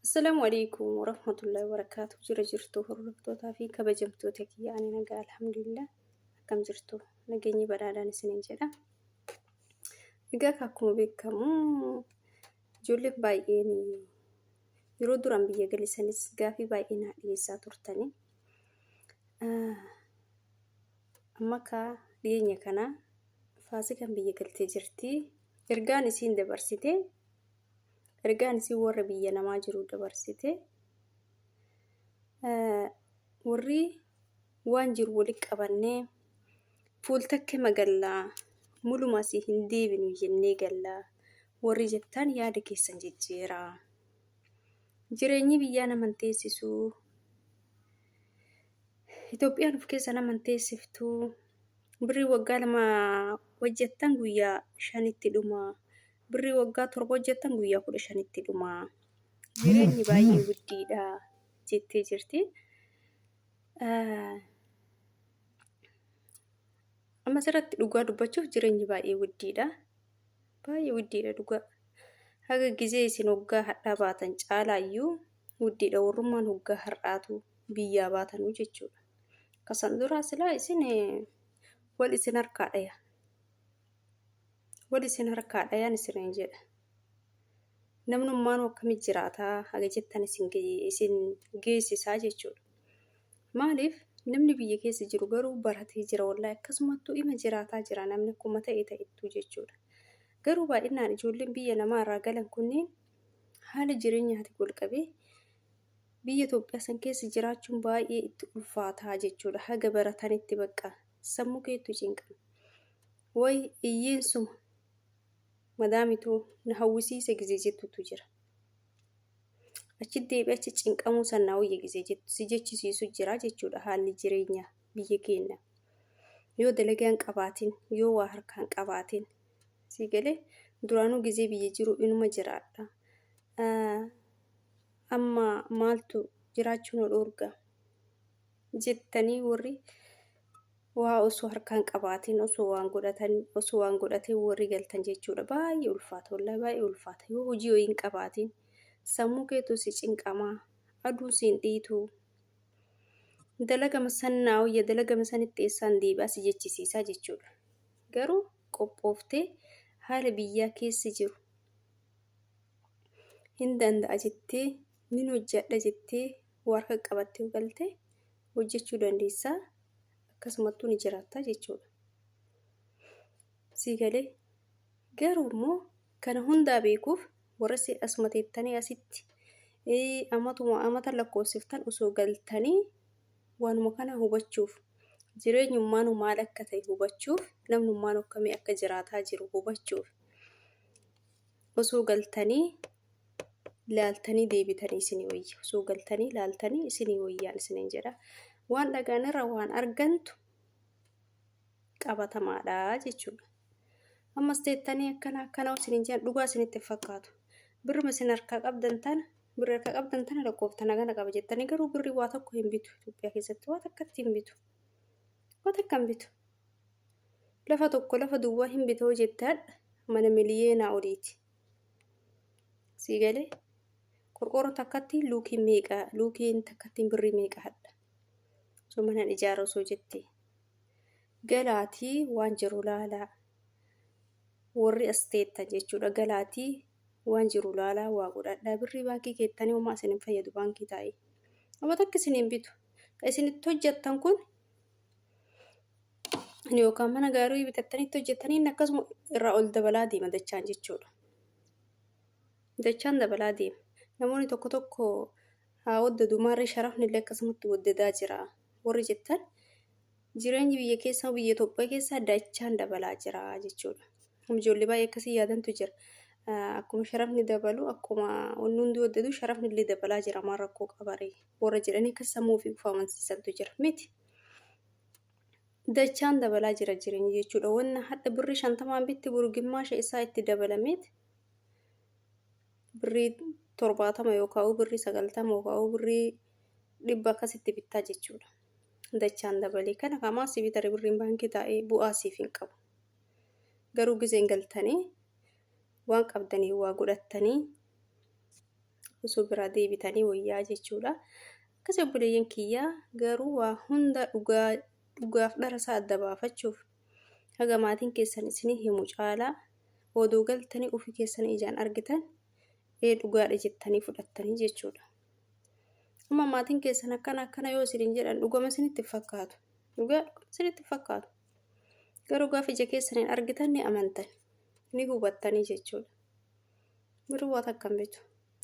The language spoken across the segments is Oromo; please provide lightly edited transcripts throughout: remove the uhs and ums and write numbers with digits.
Assalaamu alaikum warahmatullahi wabarakaatuh. Jira jirtu hordoftootaa fi kabajamtoota kiyya, ani nagaa, alhamdulillah. Akkam jirtu? Nageenyi badhaadhaan isiniin jedha. Egaa akkuma beekamu ijoolleen baay'een yeroo duraan biyya galisanis gaafii baay'ee naa dhiyeessaa turtani. Amma akka dhiyeenya kana Faasikaan biyya galtee jirti. Ergaan isiin dabarsite, ergaan isiin warra biyya namaa jiru dabarsite, warri waan jiru walitti qabannee fuultakke magallaa muluma asii hin deebinu jennee gallaa warri jettan yaada keessan jijjiiraa. Jireenyi biyyaa nama hin teessisu. Itoophiyaan of keessa nama hin teessiftu. Birrii waggaa 2 hojjettan guyyaa 5tti dhuma. Birrii waggaa 7 hojjettan guyyaa 15tti dhuma. Jireenyi baay'ee guddiidha jettee jirti. Amma asirratti dhugaa dubbachuuf jireenyi baay'ee guddiidha. Baay'ee guddiidha dhugaa. Haga gizee isin hoggaa hadhaa baatan caalaayyuu guddiidha warrummaan hoggaa har'aatu biyyaa baatanuu jechuudha. Kasan duraa silaa isin wal isin harkaa dhaya. Wal isin harkaa dhayaan isiniin jedha. Namnummaanuu akkamitti jiraataa haga jettan isin geessisaa jechuudha. Maaliif namni biyya keessa jiru garuu baratee jira, wallaahi akkasumattuu ima jiraataa jira namni akkuma ta'e ta'ettuu jechuudha. Garuu baay'inaan ijoolleen biyya namaa irraa galan kunniin haala jireenyaatiin wal qabee biyya Itoophiyaa san keessa jiraachuun baay'ee itti ulfaataa jechuudha. Haga baratanitti bakka sammuu keettu cinqama. Way iyyeensuma madaamitu na hawwisiise gizee jettutu jira. Achi deebi'ee achi cinqamuu san naa wayya gizee jettu si jechisiisu jira jechuudha haalli jireenya biyya keenya. Yoo dalagaa hin qabaatin, yoo waa harkaa hin qabaatin, sii galee duraanuu gizee biyya jiru inuma jiraadha. Amma maaltu jiraachuu nu dhoorga jettanii warri waa osoo harkaan qabaatin, osoo waan godhatan, osoo waan godhatin warri galtan jechuudha. Baay'ee ulfaata, wallaahi baay'ee ulfaata. Yoo hojii wayii hin qabaatin sammuu keetu si cinqamaa, aduun si hin dhiitu. Dalagama san naa wayya, dalagama sanitti eessaan deebi'aa si jechisiisaa jechuudha. Garuu qophooftee haala biyyaa keessa jiru hin danda'a jettee, nin hojjedha jettee waa harka qabattee yoo galte hojjechuu dandeessaa, akkasumattuu ni jiraattaa jechuudha. Sii galee? Garuu immoo kana hundaa beekuuf warra asuma teettanii asitti amatuma amata lakkoofsiftan osoo galtanii waanuma kana hubachuuf, jireenyummaanuu maal akka ta'e hubachuuf, namnummaan akkamii akka jiraataa jiru hubachuuf osoo galtanii laaltanii deebitanii isinii wayya. Osoo galtanii laaltanii isinii wayyaan isiniin jedha. Waan dhagaan irra waan argantu qabatamaadha jechuudha. Ammas teettanii akkana akkana isiniin jedhan dhugaa isinitti hin fakkaatu. Birruma isin harkaa qabdan tana, birri harkaa qabdan tana lakkooftan hagana qaba jettanii, garuu birri waa tokko hin bitu Itoophiyaa keessatti, waa takkatti hin bitu. Waa takka hin bitu. Lafa tokko, lafa duwwaa hin bitoo jette hadha mana miliyeenaa oliiti. Sii galee? Qorqoorroo takkatti luukiin meeqa, luukiin takkattiin birrii meeqa hadha. Osoo mana ijaara osoo jette. Galaatii waan jiru laalaa. Warri as teettan jechuudha. Galaatii waan jiru laalaa, waa godhadhaa. Birrii baankii keettanii homaa isin hin fayyadu baankii taa'ee. Nama takka isin hin bitu. Kan isin itti hojjettan kun yookaan mana gaarii bitattanii itti hojjettanii inni akkasuma irraa ol dabalaa deema dachaan jechuudha. Dachaan dabalaa deema. Namoonni tokko tokko haa waddadu maarree, sharafni illee akkasumatti waddadaa jira warri jettan, jireenyi biyya keessaa, biyya Itoophiyaa keessaa dachaan dabalaa jira jechuudha. Ijoollee baay'ee akkasii yaadantu jira. Akkuma sharafni dabalu, akkuma wanni hundi waddadu, sharafni illee dabalaa jira, maal rakkoo qabaree warra jedhanii akkas sammuu ofii of amansiisantu jira. Miti. Dachaan dabalaa jira jireenyi jechuudha. Wanna hadha birrii 50n bitti boru gimmaasha isaa itti dabalameet birrii 70 yookaan birrii 90 yookaan birrii 100 akkasitti bittaa jechuudha. Dachaan dabalee kana kamaa si bitare birriin baankii taa'ee bu'aa siif hin qabu. Garuu gizeen galtanii waan qabdanii waa godhattanii Osoo biraa deebitanii wayyaa jechuudha. Akkasii obboleeyyan kiyyaa garuu waa hunda dhugaa dhugaaf dhara isaa adda baafachuuf haga maatiin keessan isinii himu caalaa odoo galtanii ofii keessanii ijaan argitan ee dhugaadha jettanii fudhattanii jechuudha. Amma maatiin keessan akkana akkana yoo isiniin jedhan dhugama isinitti hin fakkaatu. Dhugaa isinitti hin fakkaatu. Garuu gaafa ija keessaniin argitan ni amantan. Ni hubattanii jechuudha. Birrii waa takka hin bitu.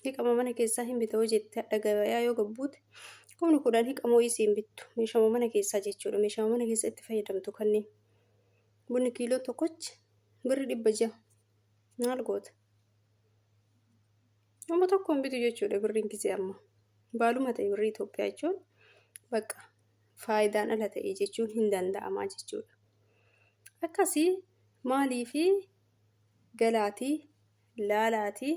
Hiqama mana keessaa hin bita hoo jette hadha gabayaa yoo gabbuute kumni kudhan hiqama wayii siin bittu. Meeshama mana keessaa jechuudha. Meeshama mana keessa itti fayyadamtu kanneen. Bunni kiiloo tokkochi birri 600. Maal goota? Amma tokko hin bitu jechuudha birriin gisee amma. Baaluma ta'e birrii Itoophiyaa jechuun bakka faayidaan ala ta'e jechuun hin danda'amaa jechuudha. Akkasii maaliifi galaatii laalaatii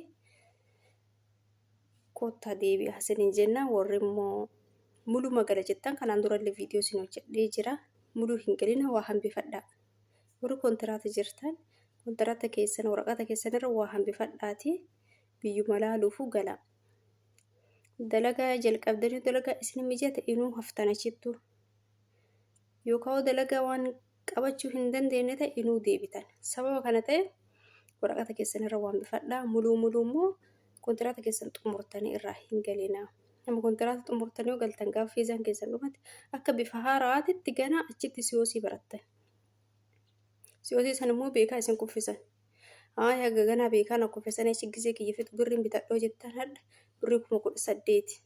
kottaa deebi'aa isiniin jenna warri immoo muluma gala jettan kanaan durallee viidiyoo isin hojjedhee jira muluu hin galina waa hambifadhaa warri kontiraata jirtan kontiraata keessan waraqata keessan irra waa hambifadhaatii biyyuma laaluufu gala dalagaa jalqabdanii dalagaa isin mijate inuu haftan achittu yookaan dalagaa waan qabachuu hin dandeenye ta'e inuu deebitan. Sababa kana ta'e waraqata keessan irra waan bifadhaa. Muluu muluu immoo kontiraata keessan xumurtanii irraa hin galinaa. Nama kontiraata xumurtanii yoo galtan gaafa fiizaan keessan dhumate akka bifa haaraatitti ganaa achitti siyoosii barattan. Siyoosii san immoo beekaa isin kuffisan. Haaya haga ganaa beekaa na kuffisanii achi gisee kiyya fixu birriin bitadhoo jettan hadha birrii 18,000.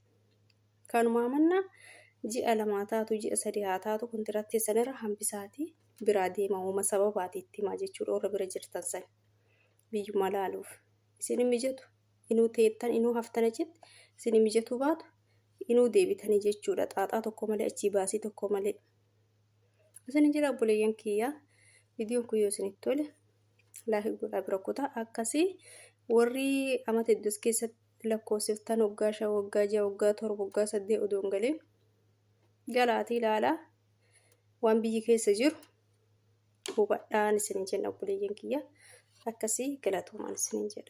Kanumaa mannaa ji'a 2 haa taatu ji'a 3 haa taatu kontiraat teessan irra hambisaatii biraa deema uuma sababaati itti himaa jechuudha warra bira jirtan san biyyuma laaluuf isin hin mijatu inuu teettan inuu haftan achitti isin hin mijatuu baatu inuu deebitanii jechuudha xaaxaa tokko malee achii baasii tokko malee isin hin jira obboleeyyan kiyyaa viidiyoon kun yoo isinitti tole laayik godhaa bira kutaa akkasii warri amata hedduus keessatti lakkoofsiftan waggaa 5 waggaa 6 waggaa 7 waggaa 8 odoo hin galin galaatii ilaalaa waan biyyi keessa jiru hubadhaan isinin jenna obboleeyyan kiyya akkasii galatoomaan isinin jedha.